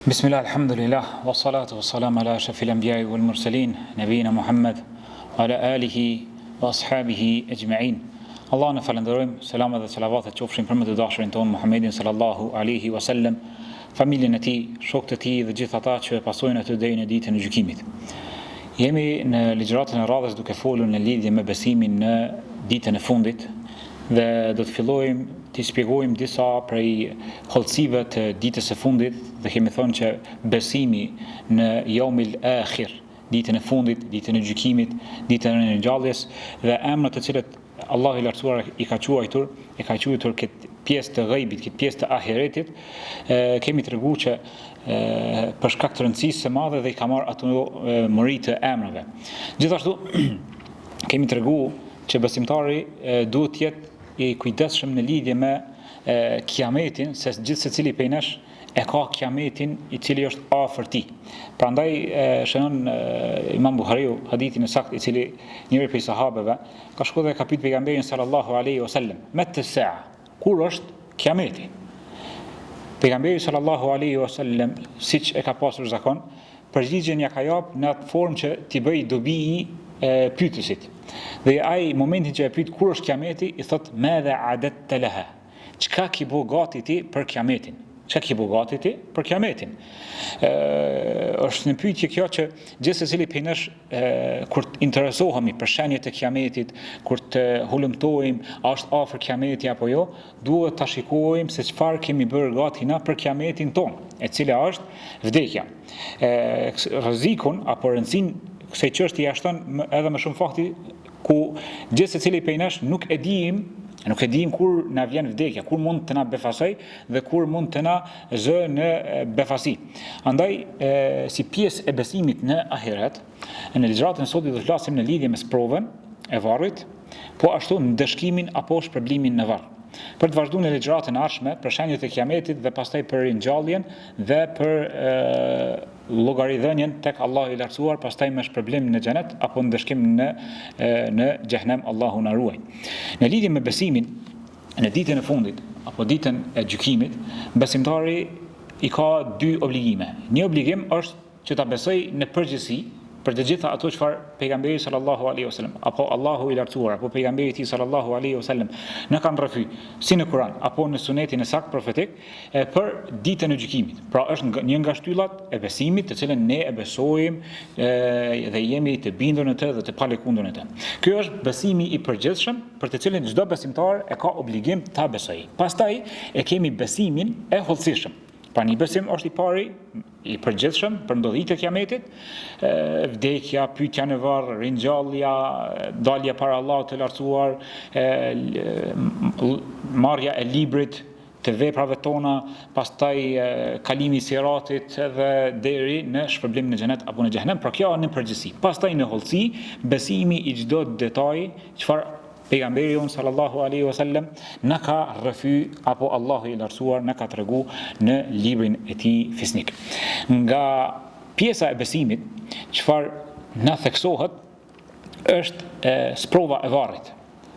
Bismillah, alhamdulillah, wa salatu wa salam ala ashrafil anbiya'i wal mursalin, nabiyina Muhammad, wa ala alihi wa ashabihi ejma'in. Allahun e falënderojmë, selamet dhe salavatet qofshin për më të dashurin tonë Muhammedin sallallahu alaihi wasallam, familjen e tij, shokët e tij dhe gjithë ata që e pasojnë atë deri në ditën e gjykimit. Jemi në ligjëratën e radhës duke folur në lidhje me besimin në ditën e fundit dhe do të fillojmë t'i shpjegojmë disa prej hollësive të ditës së fundit dhe kemi thënë që besimi në Yaumil Akhir, ditën e fundit, ditën e gjykimit, ditën e ringjalljes dhe emrat të cilët Allahu i Lartësuar i ka quajtur, e ka quajtur këtë pjesë të ghaibit, këtë pjesë të ahiretit, e, kemi tregu që e, për shkak të rëndësisë së madhe dhe i ka marrë ato mori të emrave. Gjithashtu kemi tregu që besimtari duhet të jetë i kujdesshëm në lidhje me kiametin, se gjithsecili prej nesh e ka kiametin i cili është afër tij. Prandaj shënon Imam Buhariu hadithin e saktë i cili njëri prej sahabeve ka shkuar dhe ka pyetur pejgamberin sallallahu alaihi wasallam, "Mete sa'a?" Kur është kiameti? Pejgamberi sallallahu alaihi wasallam, siç e ka pasur zakon, përgjigjen ja ka jap në atë formë që t'i bëj dobi pyetësit. Dhe ai momentin që e pyet kur është kiameti, i thot madha a'dadta laha. Çka ki bo gati ti për kiametin? Çka ki bo gati ti për kiametin? Ë është një pyetje kjo që gjithsecili prej nesh kur të interesohemi për shenjat e kiametit, kur të hulumtojmë a është afër kiameti apo jo, duhet ta shikojmë se çfarë kemi bërë gati na për kiametin tonë, e cila është vdekja. E rrezikun apo rëndësinë kësaj çështje ja shton edhe më shumë fakti ku gjithsecili prej nesh nuk e dimë nuk e dimë kur na vjen vdekja, kur mund të na befasoj dhe kur mund të na zë në befasi. Andaj, e, si pjesë e besimit në ahiret, në ligjëratën e sotit do të flasim në lidhje me sprovën e varrit, po ashtu ndëshkimin apo shpërblimin në varr. Për të vazhduar në ligjëratën e ardhshme për shenjat e Kiametit dhe pastaj për ringjalljen dhe për llogaridhënien tek Allahu i Lartësuar, pastaj me shpërblim në xhenet apo ndëshkim në e, në xhehenem, Allahu na ruaj. Në lidhje me besimin në ditën e fundit apo ditën e gjykimit, besimtari i ka dy obligime. Një obligim është që ta besoj në përgjithësi për të gjitha ato çfarë pejgamberi sallallahu alaihi wasallam apo Allahu i lartësuar apo pejgamberi i tij sallallahu alaihi wasallam na kanë rrëfy si në Kur'an apo në sunetin e saktë profetik e për ditën e gjykimit. Pra është një nga shtyllat e besimit të cilën ne e besojmë e, dhe jemi të bindur në të dhe të palëkundur në të. Ky është besimi i përgjithshëm për të cilin çdo besimtar e ka obligim ta besojë. Pastaj e kemi besimin e hollësishëm. Pra një besim është i pari i përgjithshëm për ndodhitë e kiametit, vdekja, pyetja në varr, ringjallja, dalja para Allahut të lartësuar, marrja e librit të veprave tona, pastaj kalimi i siratit edhe deri në shpërblim në xhenet apo në xhehenem, pra kjo në përgjithësi. Pastaj në hollësi, besimi i çdo detaji, çfarë Pejgamberi jonë sallallahu alaihi wasallam na ka rrëfy apo Allahu i lartësuar na ka tregu në librin e tij fisnik. Nga pjesa e besimit, çfarë na theksohet është e, sprova e varrit.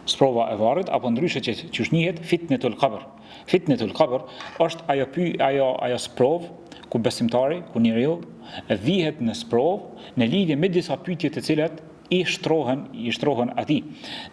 Sprova e varrit apo ndryshe që qysh njihet fitnetul qabr. Fitnetul qabr është ajo py, ajo ajo sprovë ku besimtari, ku njeriu vihet në sprovë në lidhje me disa pyetje të cilat i shtrohen i shtrohen atij.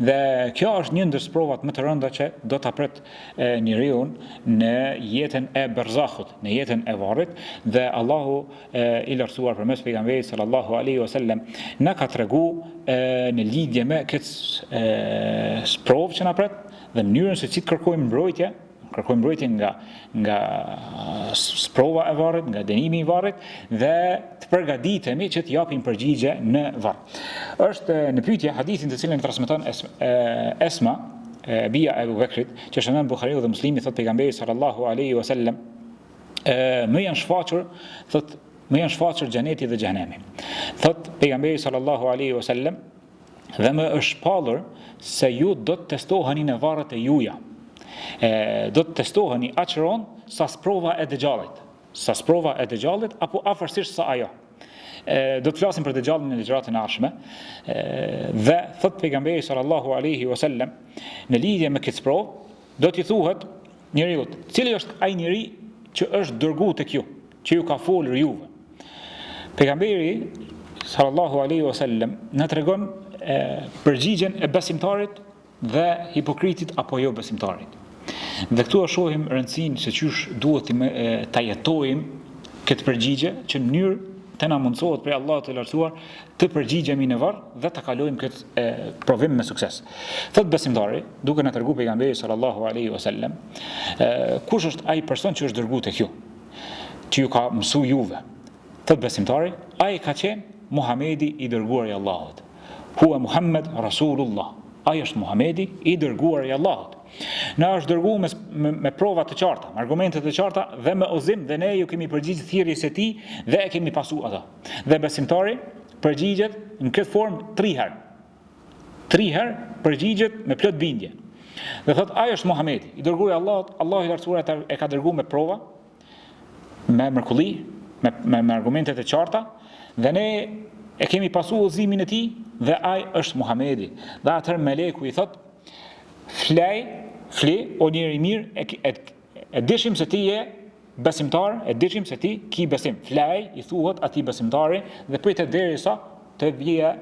Dhe kjo është një ndër sprovat më të rënda që do ta pret njeriun në jetën e berzahut, në jetën e varrit dhe Allahu e, i lartësuar përmes pejgamberit sallallahu alaihi wasallam na ka tregu e, në lidhje me këtë sprovë që na pret dhe mënyrën se si të kërkojmë mbrojtje kërkojmë mbrojtje nga nga sprova e varrit, nga dënimi i varrit dhe të përgatitemi që të japim përgjigje në varr. Është në pyetje hadithin të cilin e transmeton es, Esma, e, bija e Ebu Bekrit, që shënon Buhariu dhe Muslimi thot pejgamberi sallallahu alaihi wasallam, më janë shfaqur, thot më janë shfaqur xheneti dhe xhehenemi. Thot pejgamberi sallallahu alaihi wasallam, Dhe më është shpallur se ju do të testoheni në varret e juja. E, do të testoheni aq rëndë sa sprova e Dexhallit, sa sprova e Dexhallit apo afërsisht sa ajo. E, do të flasim për Dexhallin në ligjëratën e ardhshme. E, dhe thot pejgamberi sallallahu alaihi wasallam në lidhje me këtë sprovë, do t'i thuhet njeriut, cili është ai njeri që është dërgu tek ju? që ju ka folur juve? Pejgamberi sallallahu alaihi wasallam na tregon e, përgjigjen e besimtarit dhe hipokritit apo jo besimtarit. Dhe këtu e shohim rëndësinë se qysh duhet të ta jetojmë këtë përgjigje që në mënyrë të na mundësohet prej Allahut të lartësuar të përgjigjemi në varr dhe ta kalojmë këtë e, provim me sukses. Thot besimtari, duke na tregu pejgamberi sallallahu alaihi wasallam, kush është ai person që është dërgu tek ju, që ju ka mësu juve. Thot besimtari, ai ka qenë Muhamedi i dërguar i Allahut. Huwa Muhammed Rasulullah. Ai është Muhamedi i dërguar i Allahut. Na është dërgu me, me, me prova të qarta, me argumente të qarta dhe me udhëzim dhe ne ju kemi përgjigj thirrjes së tij dhe e kemi pasu atë. Dhe besimtari përgjigjet në këtë formë tri herë. Tri herë përgjigjet me plot bindje. Dhe thot ai është Muhamedi, i dërguar i Allahut, Allahu i lartësuar e ka dërguar me prova, me mrekulli, me, me, me argumente të qarta, dhe ne e kemi pasu udhëzimin e tij dhe ai është Muhamedi. Dhe atëherë meleku i thot, flej, fli, o njeri i mirë, e, e, e dishim se ti je besimtar, e dishim se ti ki besim. Flej, i thuhet atij besimtari dhe pritet derisa të vijë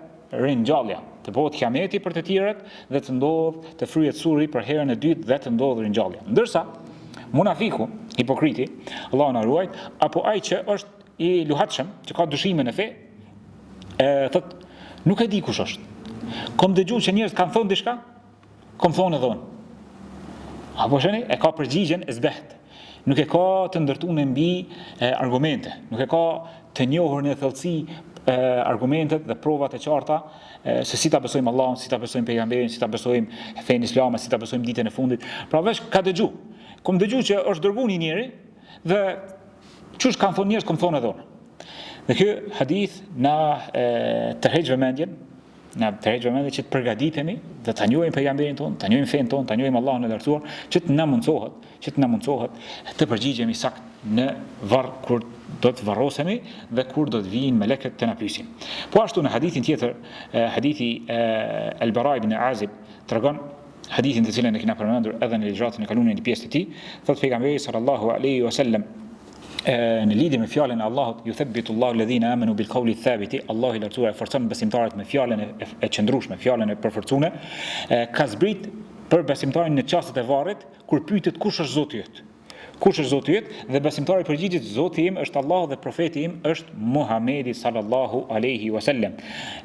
ringjallja, të bëhet kiameti për të tjerët dhe të ndodhë të fryhet suri për herën e dytë dhe të ndodhë ringjallja. Ndërsa munafiku, hipokriti, Allahu na ruajt, apo ai që është i luhatshëm, që ka dyshime në fe, e thot nuk e di kush është. Kom dëgju që njerëz kanë thonë diçka, Kom thonë edhe unë. A po shihni, e ka përgjigjen e zbeht. Nuk e ka të ndërtune mbi e, argumente, nuk e ka të njohur në thellësi e, argumentet dhe provat e qarta e, se si ta besojmë Allahun, si ta besojmë pejgamberin, si ta besojmë fenë islame, si ta besojmë ditën e fundit. Pra veç ka dëgju. Kom dëgju që është dërgu një njeri dhe qysh kanë thonë njerëz, kom thonë edhe unë. Dhe ky hadith na e, tërheq vëmendjen Na tërheq vëmendjen që të përgatitemi dhe ta njohim pejgamberin tonë, ta njohim fenë tonë, ta njohim Allahun e lartësuar, që të na mundsohet, që të na mundsohet të përgjigjemi saktë në varr kur do të varrosemi dhe kur do të vijnë melekët të na pyesin. Po ashtu në hadithin tjetër, hadithi El Bara ibn Azib tregon hadithin të cilin e kena përmendur edhe në ligjëratën e kaluar në një pjesë të tij, thotë pejgamberi sallallahu alaihi wasallam në lidhje me fjalën e Allahut yuthabbitu Allahu alladhina amanu bil qawli thabiti Allahu i lartësuar e forcon besimtarët me fjalën e, e, e qëndrueshme, fjalën e përforcuar, ka zbrit për besimtarin në çastet e varrit kur pyetet kush është Zoti yt. Kush është Zoti yt? Dhe besimtari përgjigjet Zoti im është Allahu dhe profeti im është Muhamedi sallallahu alaihi wasallam.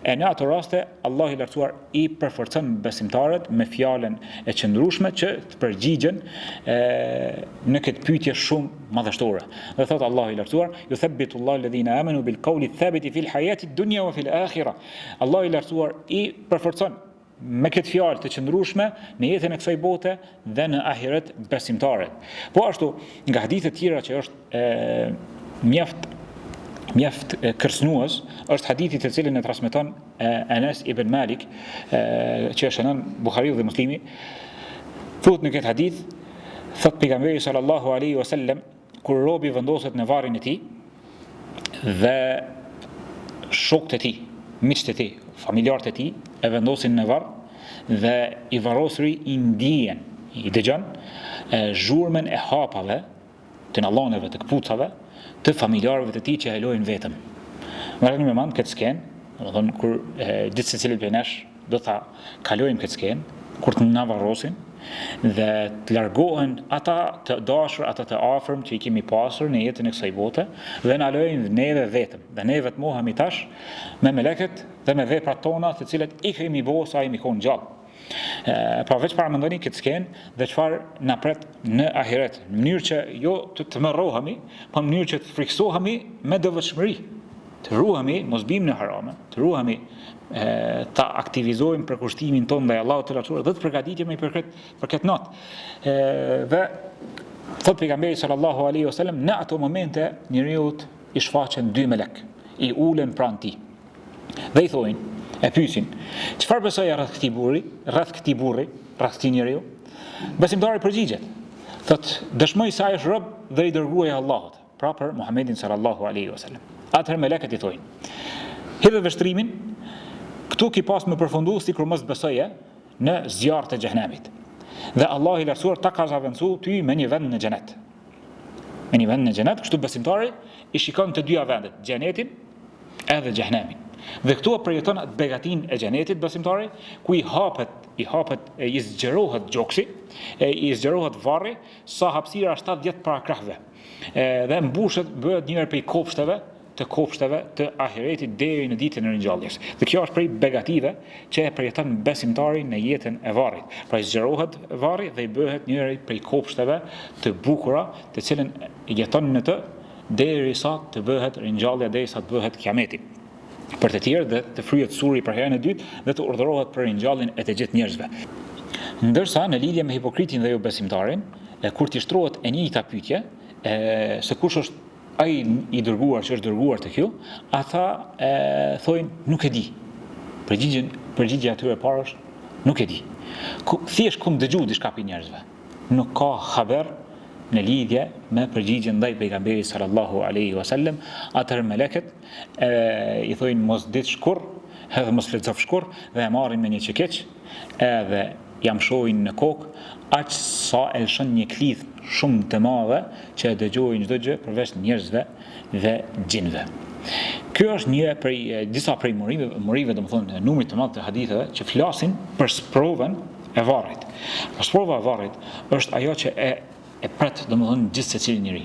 E në ato raste Allahu i lartësuar i përforcon besimtarët me fjalën e qëndrueshme që të përgjigjen e, në këtë pyetje shumë madhështore. Dhe thot Allahu i lartësuar, "Yuthabbitu Allahu alladhina amanu bil qawli thabiti fil hayati dunya wa fil akhirah." Allahu i lartësuar i përforcon me këtë fjalë të qëndrueshme në jetën e kësaj bote dhe në ahiret besimtarët. Po ashtu, nga hadithet tjera që është e, mjaft mjaft kërcënues është hadithi të cilin e transmeton Enes ibn Malik, që e shënon Buhariu dhe Muslimi, thuhet në këtë hadith, thot pejgamberi sallallahu alaihi wasallam, kur robi vendoset në varrin e tij dhe shokët e tij, miqtë e tij, familjarët e tij e vendosin në varr dhe i varrosuri i ndien, i dëgjon zhurmën e hapave të nalloneve, të këpucave, të familjarëve të tij që e lojnë vetëm. Merrni me mend këtë skenë, domethënë kur gjithsecili prej nesh do ta kalojmë këtë skenë, kur të na varrosin dhe të largohen ata të dashur, ata të afërm që i kemi pasur në jetën e kësaj bote dhe na lojnë neve vetëm. Dhe ne vetmohemi tash me melekët dhe me veprat tona të cilat i kemi bo sa jemi konë gjallë. Pra veç paramendoni këtë skenë dhe çfarë na pret në ahiret, në mënyrë që jo të tmerrohemi, po në mënyrë që të frikësohemi me devotshmëri, të ruhemi, mos bim në harame, të ruhemi e, ta aktivizojmë përkushtimin tonë ndaj Allahut të Lartësuar dhe të përgatitemi për këtë për këtë natë. E, dhe thot pejgamberi sallallahu alaihi wasallam në ato momente njeriut i shfaqen dy melek, i ulen pranë tij. Dhe i thojnë, e pyesin, çfarë besoje rreth këtij burri, rreth këtij burri, rreth këtij njeriu? Besimtari përgjigjet, thot, dëshmoj se ai është rob dhe i dërguar i Allahut, pra për Muhammedin sallallahu alaihi wasallam. Atëherë melekët i thojnë, hidhe vështrimin, këtu ki pas me përfundu sikur mos besoje në zjarr të xhehenemit. Dhe Allahu i lartësuar ta ka zavendësu ty me një vend në xhenet. Me një vend në xhenet, kështu besimtari i shikon të dyja vendet, xhenetin edhe xhehenemin. Dhe këtu e përjeton atë begatinë e xhenetit besimtari, ku i hapet, i hapet e i zgjerohet gjoksi, e i zgjerohet varri sa hapësira 70 parakrahëve. E, dhe mbushet bëhet njëri prej kopshteve të kopshteve të ahiretit deri në ditën e ringjalljes. Dhe kjo është prej begative që e përjeton besimtari në jetën e varrit. Pra i zgjerohet varri dhe i bëhet njëri prej kopshteve të bukura, të cilën jeton në të derisa të bëhet ringjallja, derisa të bëhet kiameti për të tjerë dhe të fryhet suri për herën e dytë dhe të urdhërohet për ringjalljen e të gjithë njerëzve. Ndërsa në lidhje me hipokritin dhe jobesimtarin, e kur t'i shtrohet e njëjta pyetje, e, se kush është ai i dërguar që është dërguar tek ju, ata e thojnë nuk e di. Përgjigjen përgjigja e tyre e parë është nuk e di. Ku, thjesht kum dëgju diçka prej njerëzve. Nuk ka haber në lidhje me përgjigjen ndaj pejgamberit sallallahu alaihi wasallam, atëherë meleket e, i thojnë mos ditsh kurr, edhe mos lexofsh kurr dhe e marrin me një çekiç, edhe ja mshojnë në kokë aq sa e lëshon një klithmë shumë të madhe që e dëgjojnë çdo gjë përveç njerëzve dhe xhinëve. Kjo është një prej disa prej morive, morive domethënë numrit të madh të haditheve që flasin për sprovën e varrit. Pra sprova e varrit është ajo që e e pret domethënë gjithsecilin njeri.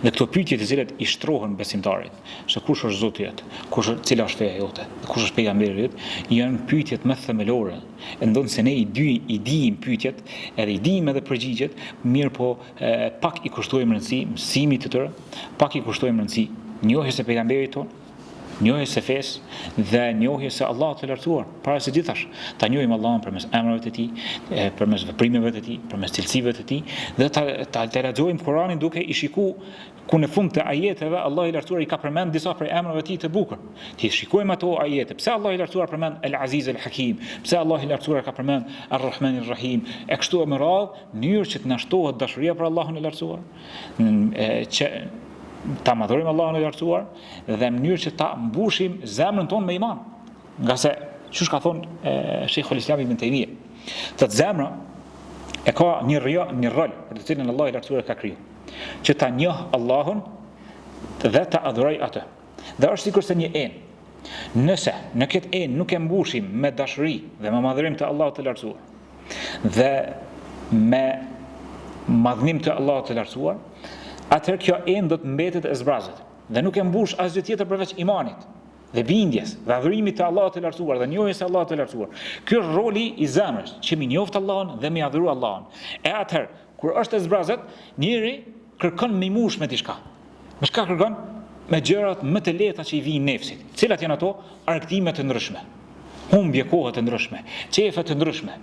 Dhe këto pyetje të cilat i shtrohen besimtarit, se kush është Zoti yt, kush është cila është feja jote, dhe kush është pejgamberi yt, janë pyetjet më themelore. E ndonëse ne i dy i dimë pyetjet, edhe i dimë edhe përgjigjet, mirëpo e, pak i kushtojmë rëndësi mësimit të tyre, pak i kushtojmë rëndësi njohjes së pejgamberit tonë, njohjes së fesë dhe njohjes së Allahut të lartësuar, para së gjithash, ta njohim Allahun përmes emrave të tij, përmes veprimeve të tij, përmes cilësive të tij dhe ta ta, ta lexojmë Kur'anin duke i shiku ku në fund të ajeteve Allahu i lartësuar i ka përmend disa prej emrave të tij të bukur. T'i shikojmë ato ajete. Pse Allahu i lartësuar përmend El Aziz El Hakim? Pse Allahu i lartësuar ka përmend El Rahman El Rahim? E kështu e me radhë, në mënyrë që të na shtohet dashuria për Allahun e lartësuar, që ta madhërojmë Allahun e lartësuar dhe në mënyrë që ta mbushim zemrën tonë me iman. Ngase qysh ka thonë Sheikhul Islam Ibn Taymija, thotë zemra e ka një rjo, një rol për të cilin Allahu i lartësuar e ka kriju, që ta njoh Allahun dhe ta adhuroj atë. Dhe është sikurse një enë. Nëse në këtë enë nuk e mbushim me dashuri dhe me madhërim të Allahut të lartësuar, dhe me madhnim të Allahut të lartësuar, atëherë kjo enë do të mbetet e zbrazët dhe nuk e mbush asgjë tjetër përveç imanit dhe bindjes dhe adhurimit të Allahut të lartësuar dhe njohjes së Allahut të lartësuar. Ky është roli i zemrës, që me njoft Allahun dhe me adhuru Allahun. E atëherë, kur është e zbrazët, njeri kërkon me mush me diçka. Me çka kërkon? Me gjërat më të lehta që i vijnë nefsit. Cilat janë ato? Argëtime të ndryshme, humbje kohe të ndryshme, qefe të ndryshme,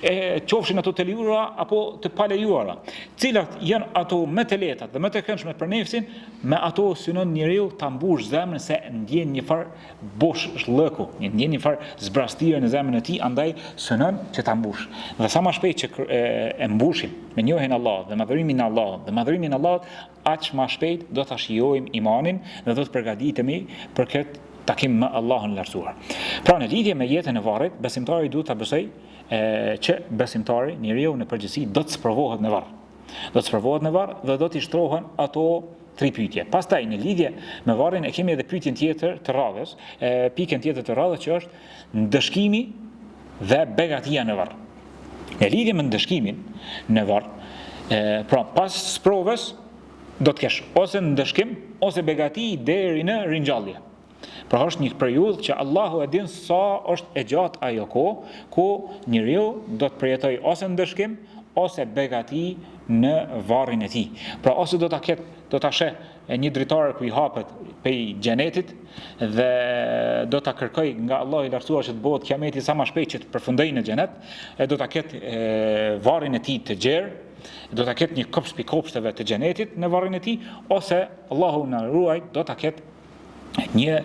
e, qofshin ato të lejuara apo të palejuara. Cilat janë ato më të lehta dhe më të këndshme për nefsin, me ato synon njeriu ta mbush zemrën se ndjen një farë boshllëku, ndjen një farë zbraztire në zemrën e tij, andaj synon që ta mbush. Dhe sa më shpejt që e, e mbushim me njohjen e Allahut dhe madhërimin e Allahut dhe madhërimin e Allahut, aq ma shpejt do ta shijojmë imanin dhe do të përgatitemi për këtë takim me Allahun e Lartësuar. Pra në lidhje me jetën e varrit, besimtari duhet ta besojë që besimtari, njeriu në përgjithësi do të sprovohet në varr. Do të sprovohet në varr dhe do t'i shtrohen ato tri pyetje. Pastaj në lidhje me varrin e kemi edhe pyetjen tjetër të radhës, e pikën tjetër të radhës që është ndëshkimi dhe begatia në varr. Në lidhje me ndëshkimin në varr, e, pra pas sprovës do të kesh ose ndëshkim ose begati deri në ringjallje. Pra është një periudhë që Allahu e din sa është e gjatë ajo kohë ku njeriu do të përjetojë ose ndëshkim ose begati në varrin e tij. Pra ose do ta ketë do ta sheh një dritare ku i hapet pej xhenetit dhe do ta kërkoj nga Allahu i lartësuar që të bëhet kiameti sa më shpejt që të përfundojë në xhenet, e do ta ketë varrin e tij të gjerë, do ta ketë një kopsht prej kopshteve të xhenetit në varrin e tij, ose Allahu na ruaj do ta ketë një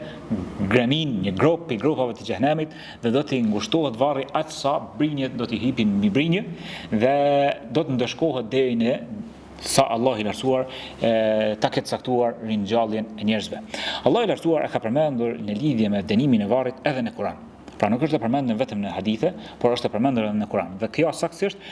greminë, një gropë prej gropave të xhehenemit dhe do t'i ngushtohet varri aq sa brinjët do t'i hipin mbi brinjë dhe do të ndëshkohet deri në sa Allahu i lartësuar ta ketë caktuar ringjalljen e njerëzve. Allahu i lartësuar e ka përmendur në lidhje me dënimin e varrit edhe në Kur'an. Pra nuk është e përmendur vetëm në hadithe, por është e përmendur edhe në Kur'an. Dhe kjo saktësisht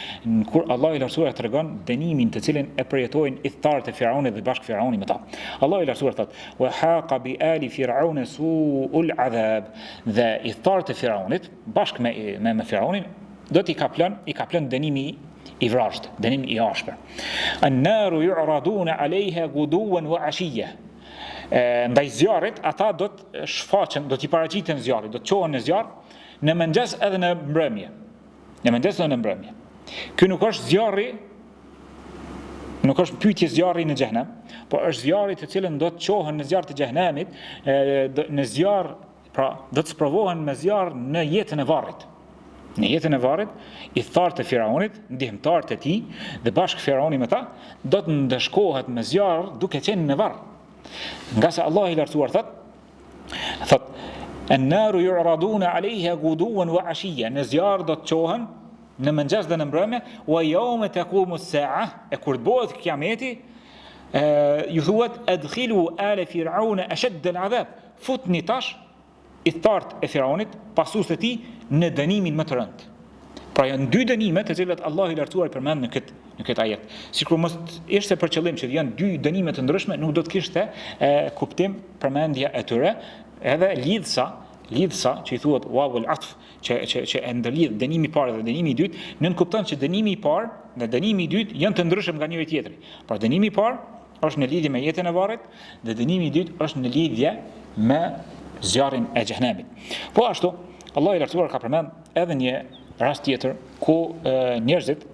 kur Allahu i Lartësuar tregon dënimin të cilin e përjetojnë ithtarët e Firaunit dhe bashkë Firauni me ta. Allahu i Lartësuar thotë: "Wa haqa bi ali Firaun su'ul adhab." Dhe ithtarët e Firaunit bashkë me me, me Firaunin do t'i kaplon, i kaplon dënimi i vrazhd, dënim i ashpër. An-naru yu'raduna 'alayha ghuduwan wa 'ashiyya. Ndaj zjarrit ata do të shfaqen, do t'i paraqiten zjarrit, do të çohen në zjarr në mëngjes edhe në mbrëmje. Në mëngjes edhe në mbrëmje. Ky nuk është zjarri nuk është pyetje zjarri në xhehenem, por është zjarri të cilën do të çohen në zjarr të xhehenemit, në zjarr, pra do të sprovohen me zjarr në jetën e varrit. Në jetën e varrit, ithtarët e Firaunit, ndihmëtarët e tij dhe bashkë Firauni me ta, do të ndëshkohet me zjarr duke qenë në varr. Ngase Allahu i lartësuar thot, thot En-naru yu'raduna 'alayha ghuduwan wa 'ashiyya. Në zjarr do të çohen në mëngjes dhe në mbrëmje, wa yawma taqumu as-sa'a, e kur të bëhet kiameti, e, ju thuhet adkhilu ala fir'auna ashadd al-'adhab. Futni tash ithtarët e Firaunit, pasuesit e tij, në dënimin më të rëndë. Pra janë dy dënime të cilat Allahu i lartësuar i përmend në këtë në këtë ajet. Sikur mos ishte për qëllim që janë dy dënime të ndryshme, nuk do të kishte e, kuptim përmendja e tyre, edhe lidhësa, lidhësa që i thuhet wawul atf, që që që e ndërlidh dënimi i parë dhe dënimi i dytë, nënkupton që dënimi i parë dhe dënimi i dytë janë të ndryshëm nga njëri tjetri. Pra dënimi i parë është në lidhje me jetën e varrit dhe dënimi i dytë është në lidhje me zjarrin e xhehenemit. Po ashtu, Allahu i lartësuar ka përmend edhe një rast tjetër ku e, njerëzit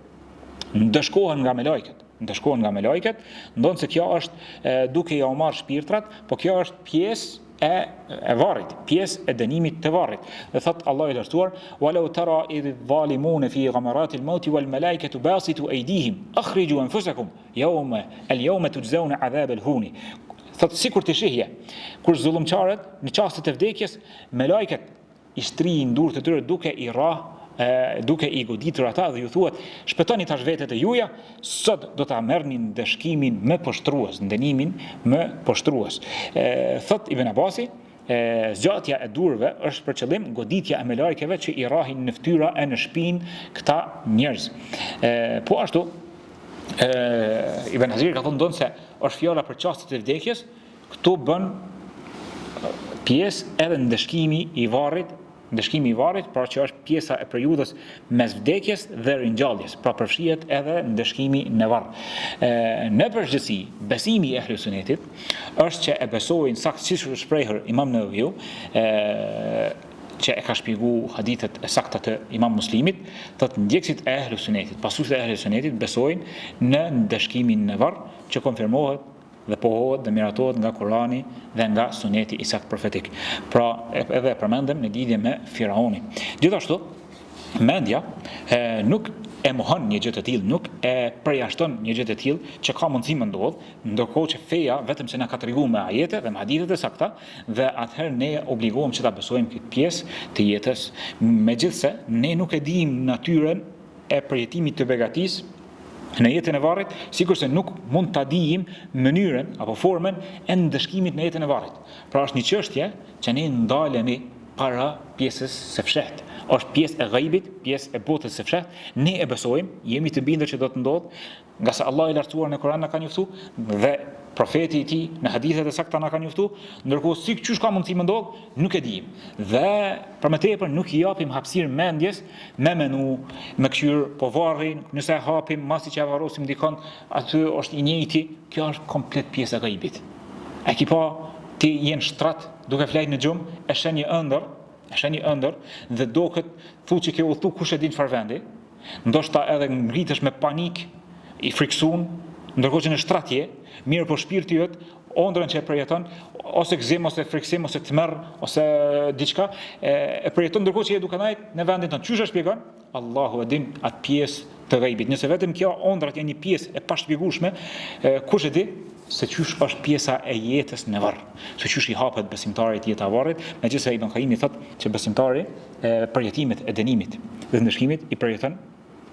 ndëshkohen nga melajket, ndëshkohen nga melajket, ndonëse kjo është e, duke ja u marrë shpirtrat, po kjo është pjesë e e varrit, pjesë e dënimit të varrit. Dhe thot Allahu i lartësuar: "Walau tara idh adh-dhalimuna fi ghamaratil mauti wal malaikatu basitu aydihim, akhriju anfusakum Jaume, el jaume tuxhzeune adhabel huni. Thot, sikur të shihje, kur zullumqarët në çastet e vdekjes, melajket i shtrijnë durt e tyre duke i rrah, e, duke i goditur ata dhe ju thuhet, shpëtoni tash vetet e juja, sot do ta merrni ndëshkimin më poshtrues, dënimin më poshtrues. E, thot Ibn Abasi, E, zgjatja e durve është për qëllim goditja e melajkeve që i rrahin në fytyra e në shpinë këta njerëz. E, po ashtu, e, Ibn Haziri ka thonë ndonëse është fjala për çastet e vdekjes, këtu bën pjesë edhe ndëshkimi i varrit Ndëshkimi i varrit, pra që është pjesa e periudhës mes vdekjes dhe ringjalljes, pra përfshihet edhe ndëshkimi në varr. E, në përgjithësi, besimi i Ehlu Sunetit është që e besojnë saktë siç është shprehur Imam Neveviu, e, që e ka shpjegu hadithet e sakta të Imam Muslimit, thotë ndjekësit e Ehlu Sunetit, pasuesit e Ehlu Sunetit besojnë në ndëshkimin në varr që konfirmohet dhe pohohet dhe miratohet nga Kurani dhe nga Suneti i saktë profetik. Pra, edhe e përmendëm në lidhje me Firaonin. Gjithashtu, mendja e, nuk e mohon një gjë të tillë, nuk e përjashton një gjë të tillë që ka mundësi me ndodh, ndërkohë që feja vetëm se na ka treguar me ajete dhe me hadithe të sakta dhe atëherë ne obligohem që ta besojmë këtë pjesë të jetës, megjithëse ne nuk e dimë natyrën e përjetimit të begatisë në jetën e varrit, sikurse nuk mund ta dijmë mënyrën apo formën e ndëshkimit në jetën e varrit. Pra është një çështje që ne ndalemi para pjesës së fshehtë. Është pjesë e ghaibit, pjesë e botës së fshehtë. Ne e besojmë, jemi të bindur që do të ndodhë, ngase Allahu i lartësuar në Kur'an na ka njoftu dhe profeti i tij në hadithet e sakta na ka njoftu, ndërkohë si qysh ka mundësi me ndodh, nuk e dimë. Dhe për më tepër nuk i japim hapësirë mendjes me menu, me kqyr, po varri, nëse e hapim, masi që e varrosim dikon, aty është i njëjti, kjo është komplet pjesë e gajbit. E ki pa, ti je në shtrat, duke flejt në gjumë, e sheh një ëndër, e sheh një ëndër, dhe doket, thu që ke udhëtu kush e din çfarë vendi, Ndoshta edhe ngritesh me panik, i friksun, ndërkohë që në shtrat je, mirëpo shpirti yt, ëndrrën që e përjeton, ose gëzim, ose friksim, ose tmerr, ose diçka, e, e përjeton ndërkohë që je duke nejt në vendin tënd. Qysh e shpjegon? Allahu e din atë pjesë të gajbit. Nëse vetëm kjo ëndrrat janë një pjesë e pashpjegueshme, kush e di se qysh është pjesa e jetës në varr, se qysh i hapet besimtarit jeta e varrit, megjithëse Ibn Kajimi thotë që besimtari e përjetimet e dënimit dhe ndëshkimit i përjeton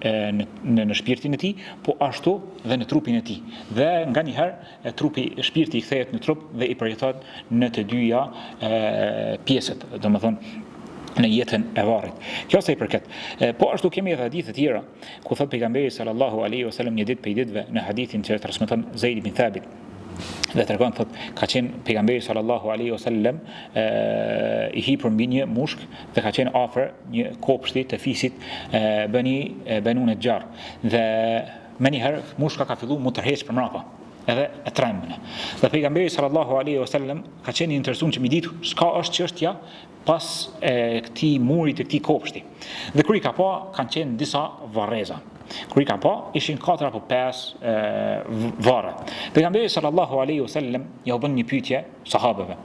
në në në shpirtin e tij, po ashtu dhe në trupin e tij. Dhe nganjëherë e trupi shpirti i kthehet në trup dhe i përjeton në të dyja e, pjesët, domethënë. në jetën e varrit. Kjo sa i përket. Po ashtu kemi edhe hadithe të tjera ku thot pejgamberi sallallahu alaihi wasallam një ditë prej ditëve në hadithin që e transmeton Zeid ibn Thabit dhe tregon thot ka qenë pejgamberi sallallahu alaihi wasallam i hipur mbi një mushk dhe ka qenë afër një kopshti të fisit e, Beni Benu Nexhar dhe menjëherë mushka ka fillu mu tërheq për mrapa edhe e trembën. Dhe pejgamberi sallallahu alaihi wasallam ka qenë i interesuar që mi ditë çka është çështja pas e, këtij muri të këtij kopshti. Dhe kur i ka pa, kanë qenë disa varreza. Kur i ka pa, ishin 4 apo 5 e, varre. Pejgamberi sallallahu alaihi wasallam ja u bën një pyetje sahabëve.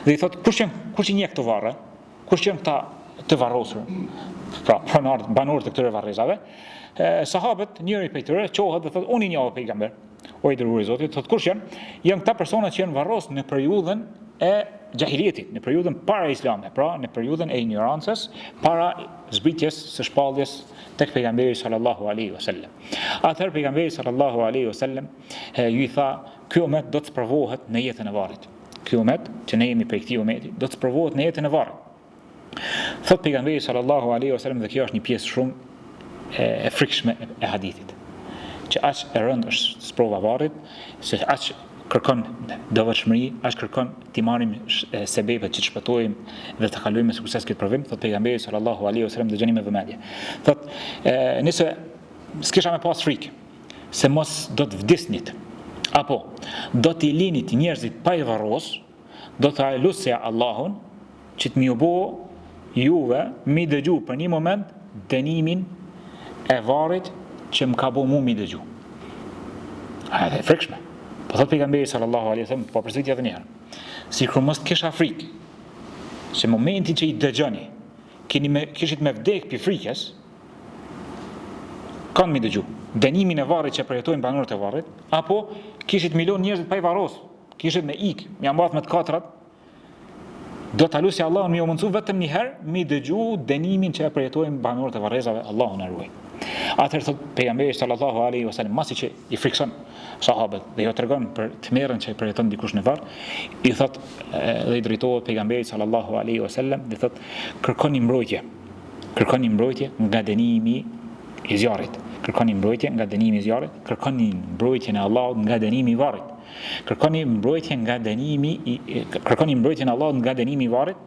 Dhe i thotë, kush janë kush i njeh këto varre? Kush janë këta të varrosur? Pra, pronarët, banorët e këtyre varrezave. E, sahabët, njëri prej tyre çohet dhe thotë, unë i njoh pejgamber. O i dërguar i Zotit, thotë kush janë? Janë këta persona që janë varros në periudhën e xhahilijetit, në periudhën para islame, pra në periudhën e injorancës, para zbritjes së shpalljes tek pejgamberi sallallahu alaihi wasallam. Atëherë pejgamberi sallallahu alaihi wasallam ju i tha, ky umet do të sprovohet në jetën e varrit. Ky umet që ne jemi prej këtij umeti, do të sprovohet në jetën e varrit. Thot pejgamberi sallallahu alaihi wasallam dhe kjo është një pjesë shumë e, e frikshme e hadithit. Që aq e rëndë është sprova e varrit, se aq kërkon devotshmëri, aq kërkon t'i marrim sebepet që të shpëtojmë dhe të kalojmë me sukses këtë provim, thot pejgamberi sallallahu alaihi wasallam dëgjoni me vëmendje. Thot, e, nëse s'kisha me pas frikë, se mos do të vdisnit, apo do t'i linit njerëzit pa i varros, Do ta lusja Allahun që të m'ju bo juve mi dëgju për një moment dënimin e varrit që më ka bo mu mi dëgju. A edhe e frikshme. Po thot pejgamberi sallallahu alaihi wasallam, po përsërit edhe një herë. Sikur mos të kisha frikë se momentin që i dëgjoni, keni me kishit me vdek pi frikës, kanë mi dëgju dënimin e varrit që përjetojnë banorët e varrit, apo kishit mi lon njerëzit pa i varros, Kishit me ik, me ja mbath me të katrat, do ta lusja Allahun me ju mundsu vetëm një herë mi dëgju dënimin që e përjetojnë banorët e varrezave, Allahu na ruaj. Atëherë thot pejgamberi sallallahu alaihi wasallam, masi që i frikson sahabët dhe ju tregon për tmerrin që e përjeton dikush në varr, i thot dhe i drejtohet pejgamberi sallallahu alaihi wasallam dhe thot kërkoni mbrojtje. Kërkoni mbrojtje nga dënimi i zjarrit. Kërkoni mbrojtje nga dënimi i zjarrit, kërkoni mbrojtjen e Allahut nga dënimi i varrit. Kërkoni mbrojtje nga dënimi i kërkoni mbrojtjen e Allahut nga dënimi i varrit,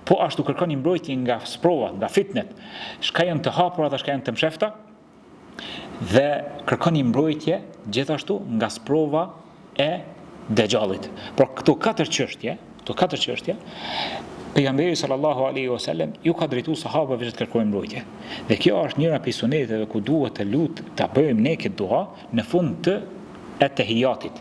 po ashtu kërkoni mbrojtje nga sprovat, nga fitnet, çka janë të hapura dhe çka janë të mshefta, dhe kërkoni mbrojtje gjithashtu nga sprova e Dexhallit. Por këto katër çështje, këto katër çështje, pejgamberi sallallahu alaihi wasallam ju ka drejtuar sahabëve që të kërkojnë mbrojtje. Dhe kjo është njëra prej suneteve ku duhet të lut ta bëjmë ne këtë dua në fund të Ettehijatit.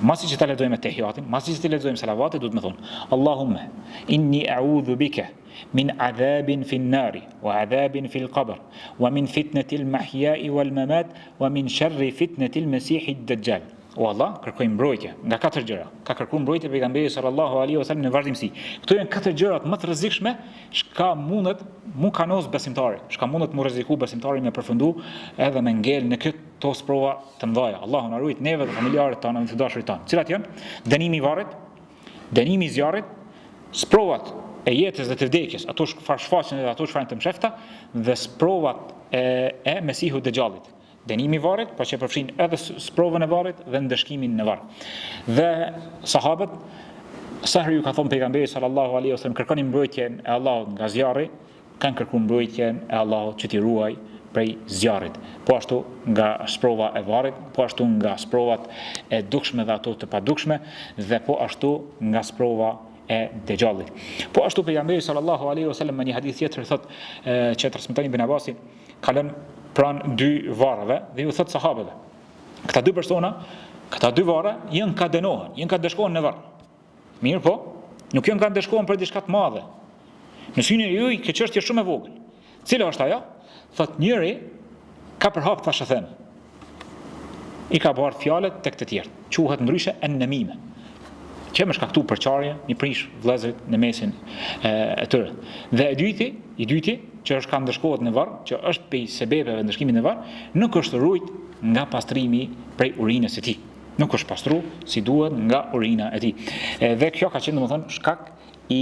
Masi që ta lexojmë Ettehijatin, masi që të lexojmë salavatet, duhet me thonë: Allahumme inni a'udhu bika min adhabin fin nari wa adhabin fil qabr wa min fitnetil mahya'i wal mamat wa min sharri fitnetil mesihid dajjal. O Allah, kërkoj mbrojtje nga katër gjëra. Ka kërkuar mbrojtje pejgamberi sallallahu alaihi wasallam në vazhdimësi. Këto janë katër gjërat më të rrezikshme çka mundet mu kanos besimtari, çka mundet mu rreziku besimtari me përfundu edhe me ngel në këto sprova të mëdha. Allahu na ruajt neve dhe familjarët tanë dhe të dashurit tanë. Cilat janë? Dënimi i varrit, dënimi i zjarrit, sprovat e jetës dhe të vdekjes, ato çfarë shfaqen dhe ato çfarë janë të mshefta dhe sprovat e e Mesihut Dexhallit. Dënimi i varrit, pra që përfshin edhe sprovën e varrit dhe ndëshkimin në varr. Dhe sahabët sa herë ju ka thonë pejgamberi sallallahu alaihi wasallam kërkoni mbrojtjen e Allahut nga zjarri, kanë kërkuar mbrojtjen e Allahut që t'i ruaj prej zjarrit. Po ashtu nga sprova e varrit, po ashtu nga sprovat e dukshme dhe ato të padukshme dhe po ashtu nga sprova e Dexhallit. Po ashtu pejgamberi sallallahu alaihi wasallam në një hadith tjetër thotë që transmeton Ibn Abbasi, kalon pranë dy varreve dhe ju thotë sahabëve. Këta dy persona, këta dy varre janë ka dënohen, janë ka ndëshkohen në varr. Mirëpo, nuk janë ka ndëshkohen për diçka të madhe. Në synin e juj, kjo çështje shumë e vogël. Cila është ajo? Thot njëri ka përhap thashetheme. I ka bart fjalët tek të tjerët. Quhet ndryshe en-nemime. Që me shkaktu përçarje, mi prish vëllezërit në mesin e, e tyre. Dhe e dyti, i dyti, që është ka ndëshkohet në varr, që është prej sebepeve ndëshkimit në varr, nuk është rujt nga pastrimi prej urinës së tij. Nuk është pastru si duhet nga urina e tij. Dhe kjo ka qenë domethënë shkak i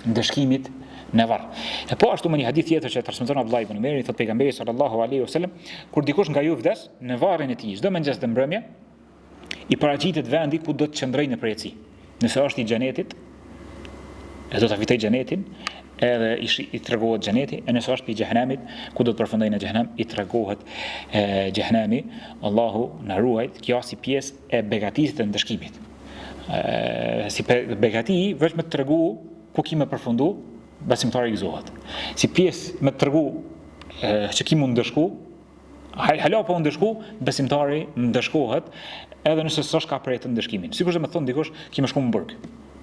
ndëshkimit në varr. E po ashtu me një hadith tjetër që e transmeton Abdullah ibn Umeri, thotë pejgamberi sallallahu alaihi wasallam, kur dikush nga ju vdes në varrin e tij, çdo mëngjes dhe mbrëmje, i paraqitet vendi ku do të qëndrojë në përjetësi. Nëse është i xhenetit, e do ta fitojë xhenetin, edhe i, i tregohet xheneti, e nëse është i xhehenemit, ku do të përfundojë në xhehenem, i tregohet e, xhehenemi, Allahu na ruajt, kjo si pjesë e begatisë dhe ndëshkimit. E, si begati, veç me të tregu ku ki me përfundu, besimtari gëzohet. Si pjesë me të tregu e, që ki m'u ndëshku, Hala pa u ndëshku, besimtari ndëshkohet edhe nëse s'është ka përjetu ndëshkimin. Sikurse me thonë dikush, ki me shku në burg.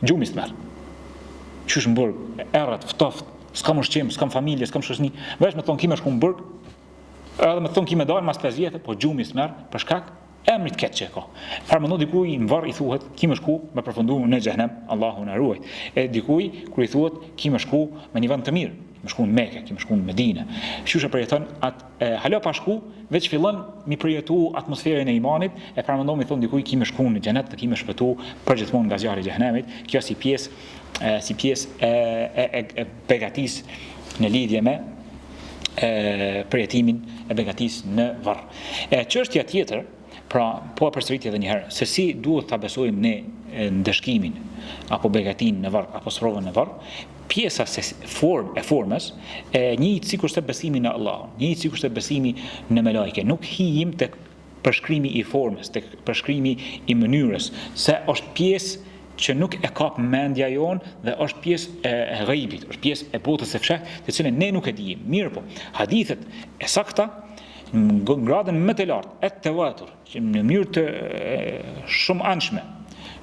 Gjumi s'të merr. Qysh në burg, errët, ftoft, s'kam ushqim, s'kam familje, s'kam shoqni. Veç me thonë ki me shku në burg, edhe me thonë ki me dalë mas 5 vjetë, po gjumi s'merr për shkak emrit keq që e ka. Paramendo dikuj në varr i thuhet ki me shku me përfundu në xhehenem, Allahu na ruajt. E dikuj kur i thuhet ki me shku me një vend të mirë, ki me shku në Mekë, ki me shku në Medinë. Qysh e përjeton atë e, hala pa shku, veç fillon mi përjetu atmosferën e imanit, e paramendo mi thon dikuj ki me shku në xhenet dhe ki me shpëtu përgjithmonë nga zjarri i xhehenemit. Kjo si pjesë e, si pjesë e e e, e begatisë në lidhje me e përjetimin e begatisë në varr. E çështja tjetër, pra po e përsëriti edhe një herë, se si duhet ta besojmë ne ndëshkimin apo begatinë në varr apo sprovën në varr, pjesa se formë e formës e njëjtë sikurse besimi në Allahun, njëjtë sikurse besimi në melajke, nuk hijim tek përshkrimi i formës, tek përshkrimi i mënyrës, se është pjesë që nuk e kap mendja jonë dhe është pjesë e ghaibit, është pjesë e botës së fshehtë, të cilën ne nuk e dimë. Mirëpo, hadithet e sakta në gradën më të lartë, et tevatur, që në mënyrë të shumanshme,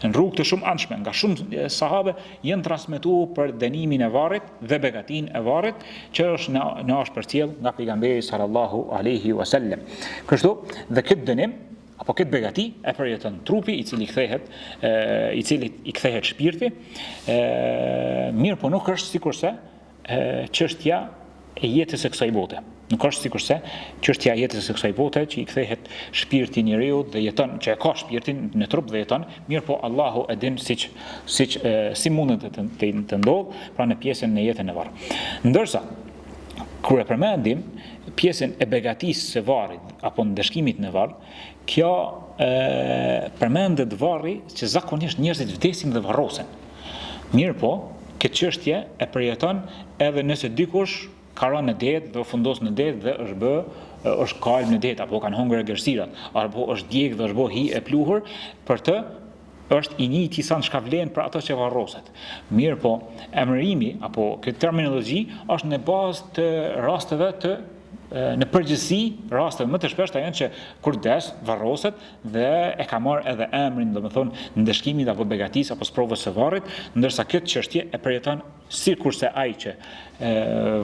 në rrugë të shumanshme, nga shumë sahabe janë transmetuar për dënimin e varrit dhe begatinë e varrit, që është na na është përcjell nga pejgamberi sallallahu alaihi wasallam. Kështu, dhe këtë dënim apo këtë begati e përjeton trupi i cili kthehet e, i cili i kthehet shpirti, e, mirëpo nuk është sikurse çështja e jetës së kësaj bote. Nuk është sikurse çështja e jetës së kësaj bote që i kthehet shpirti njeriut dhe jeton, që e ka shpirtin në trup dhe jeton, mirëpo Allahu e din siç siç si mundet të të, të ndodh, pra në pjesën në jetën e varr. Ndërsa kur e përmendim pjesën e begatisë së varrit apo ndëshkimit në varr, kjo e, përmendet varri që zakonisht njerëzit vdesin dhe varrosen. Mirëpo, këtë çështje e përjeton edhe nëse dikush ka rënë në det dhe u fundos në det dhe është bë është kalb në det apo kanë hongër egërsirat, apo është djeg dhe është bë hi e pluhur, për të është i njëjti sen çka vlen për ato që varroset. Mirëpo, emërimi apo këtë terminologji është në bazë të rasteve të në përgjithësi rasteve më të shpeshta janë që kur des varroset dhe e ka marrë edhe emrin, domethënë, ndëshkimit apo begatisë apo sprovës së varrit, ndërsa këtë çështje e përjeton sikurse ai që e,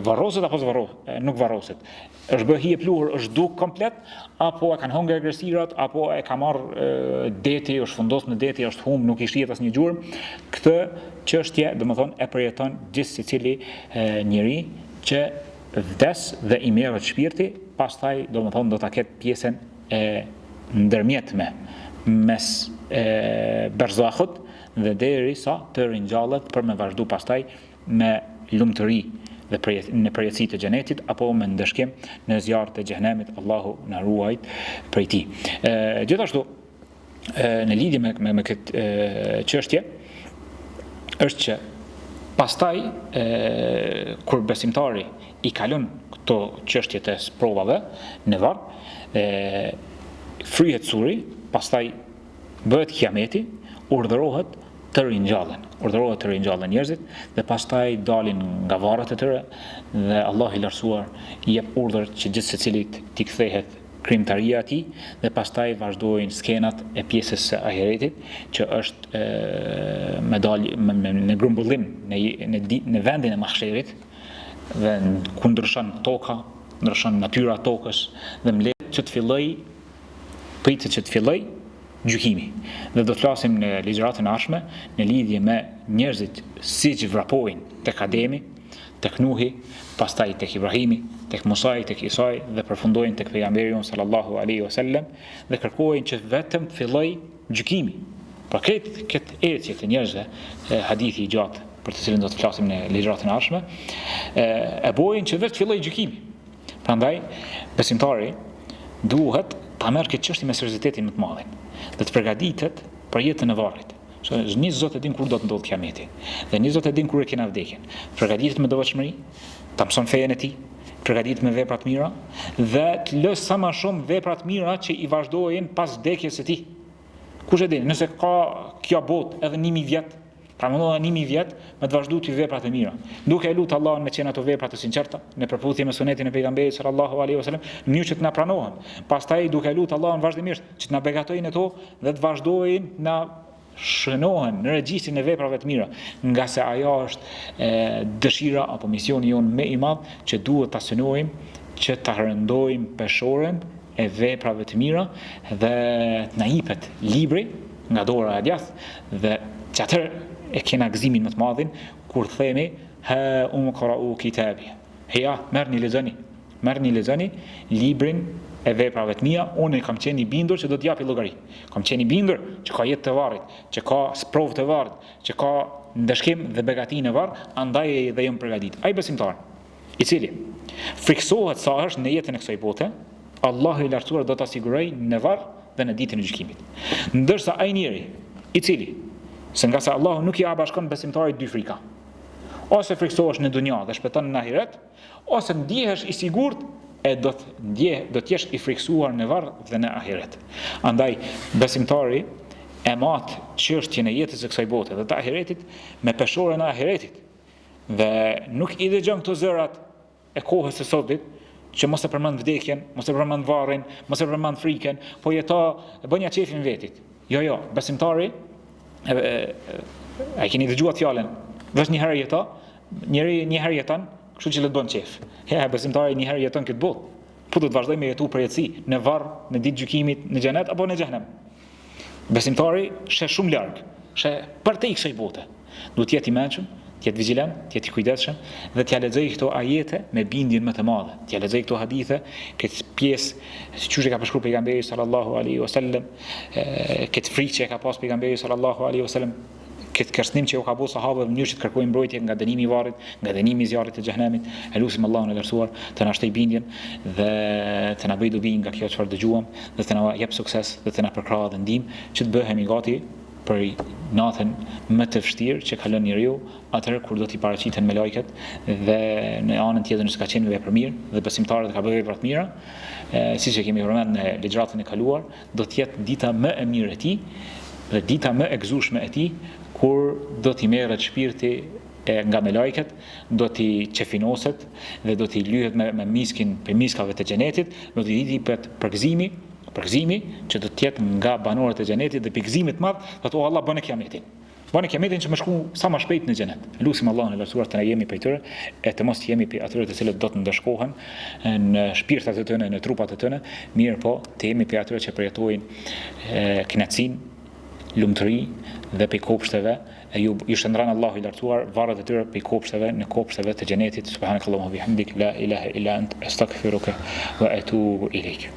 varroset apo s'varroset, nuk varroset. Është bë hi e pluhur, është zhduk komplet, apo e kanë hongër egërsirat, apo e ka marrë deti, është fundos në deti, është humb, nuk i shihet asnjë gjurmë. Këtë çështje, domethënë, e përjeton gjithsecili njeri që vdes dhe i merret shpirti, pastaj domethënë do ta ketë pjesën e ndërmjetme mes e, berzahut dhe derisa të ringjallet për me vazhdu pastaj me lumturi dhe përjet, në përjetësi të xhenetit apo me ndëshkim në zjarr të xhehenemit Allahu na ruajt prej tij. E, gjithashtu e, në lidhje me me, me këtë çështje është që pastaj e, kur besimtari i kalon këto çështje të sprovave në varr, e, fryhet suri, pastaj bëhet kiameti, urdhërohet të ringjallen, urdhërohet të ringjallen njerëzit dhe pastaj dalin nga varret e tyre dhe Allahu i lartësuar i jep urdhër që gjithsecilit t'i kthehet krijimtaria e tij dhe pastaj vazhdojnë skenat e pjesës së ahiretit që është e, me dal me, me, në grumbullim në në në vendin e mahsherit dhe ku ndryshon toka, ndryshon natyra e tokës dhe mbledh që të filloj pritet që të filloj gjykimi. Dhe do të flasim në ligjëratën e ardhshme në lidhje me njerëzit siç vrapojnë tek Ademi, tek Nuhi, pastaj tek Ibrahimi, tek Musai, tek Isai dhe përfundojnë tek pejgamberi jonë sallallahu alaihi wasallam dhe kërkojnë që vetëm të filloj gjykimi. Pra këtë këtë ecje të njerëzve, hadithi i gjatë. për të cilën do të flasim në ligjëratën e ardhshme, e, e bojnë që veç të fillojë gjykimi. Prandaj besimtari duhet ta merr këtë çështje me seriozitetin më të madhin dhe të përgatitet për jetën e varrit. Se një Zot e din kur do të ndodhë kiameti dhe një Zot e din kur e kena vdekjen. Përgatitet me devotshmëri, ta mëson fejen e tij, përgatitet me vepra të mira dhe të lë sa më shumë vepra të mira që i vazhdojnë pas vdekjes së tij. Kush e din, nëse ka kjo botë edhe 1000 vjet, pra mendo edhe 1000 vjet me të vazhdu ty veprat e mira. Duke e lutë Allahun me qenë ato vepra të sinqerta, në përputhje me sunetin e pejgamberit sallallahu alaihi wasallam, në mënyrë që të na pranohen. Pastaj duke e lutë Allahun vazhdimisht që të na begatojnë ato dhe të vazhdojnë na shënohen në regjistrin e veprave të mira, ngase ajo është e, dëshira apo misioni jonë më i madh që duhet ta synojmë që ta rëndojmë peshoren e veprave të mira dhe të na jipet libri nga dora e djathtë dhe që atëherë e kena gëzimin më të madhin kur themi ha umkrau kitabije ja merrni lexoni merrni lexoni librin e veprave të mia unë kam qenë i bindur që do të japi llogari kam qenë i bindur që ka jetë të varrit që ka sprovë të varrit që ka ndëshkim dhe begati në varr andaj edhe jam përgatit ai besimtar i cili frikësohet sa është në jetën e kësaj bote, Allahu i lartësuar do ta sigurojë në varr dhe në ditën e gjykimit. Ndërsa ai njeri, i cili, se ngase Allahu nuk ia bashkon besimtarit dy frika, ose frikësohesh në dunja dhe shpëton në ahiret, ose ndjehesh i sigurt e do të ndje, do të jesh i frikësuar në varr dhe në ahiret. Andaj besimtari e mat çështjen e jetës së kësaj bote dhe të ahiretit me peshoren e ahiretit. Dhe nuk i dëgjon këto zërat e kohës së sotit, që mos e përmend vdekjen, mos e përmend varrin, mos e përmend frikën, po jeto e bënja qefin vetit. Jo, jo, besimtari e, e, e keni dëgjuar fjalën, veç një herë jeto, njeri një herë jeton, kështu që le të bën qef. Ja, besimtari një herë jeton këtë botë. Po do të vazhdojë me jetu përjetësi, në varr, në ditë gjykimit, në xhenet apo në xhehenem. Besimtari sheh shumë larg, sheh përtej kësaj bote. Duhet të jetë i mençëm, të jetë vigjilent, të jetë i kujdesshëm dhe t'ia lexojë këto ajete me bindjen më të madhe, t'ia lexojë këto hadithe, këtë pjesë qysh e ka përshkruar pejgamberi sallallahu alaihi wasallam, këtë frikë që e ka pas pejgamberi sallallahu alaihi wasallam, këtë kërcënim që u ka bërë sahabëve në mënyrë që të kërkojnë mbrojtje nga dënimi i varrit, nga dënimi i zjarrit të xhehenemit. E lusim Allahun e lartësuar të na shtojë bindjen dhe të na bëjë dobi nga kjo çfarë dëgjuam dhe të na jep sukses dhe të na përkrahë dhe ndihmë që të bëhemi gati për natën më të vështirë që kalon njeriu, atëherë kur do t'i paraqiten melajket dhe në anën tjetër nëse ka qenë vepërmirë dhe besimtar dhe ka bërë vepra të mira, siç e kemi përmend në ligjëratën e kaluar, do të jetë dita më e mirë e tij dhe dita më e gëzueshme e tij kur do t'i merret shpirti e nga melajket, do t'i qefinoset dhe do t'i lyhet me, me miskin prej miskave të xhenetit, do t'i jipet përgëzimi, përgëzimi që do të jetë nga banorët e xhenetit dhe prej gëzimit të madh, thotë o Allah bëne kiametin. Bëne kiametin që me shku sa më shpejt në xhenet. Lusim Allahun e lartësuar të na jemi prej tyre e të mos jemi prej atyre të cilët do të ndëshkohen në shpirtrat e tyre, në trupat e tyre, mirëpo të jemi prej atyre që përjetojnë kënaqësinë, lumturi dhe prej kopshteve e ju ju shndërron Allahu i lartësuar varret e tyre prej kopshteve në kopshteve të xhenetit subhanakallahumma bihamdik la ilaha illa ant astaghfiruka wa atubu ilaik.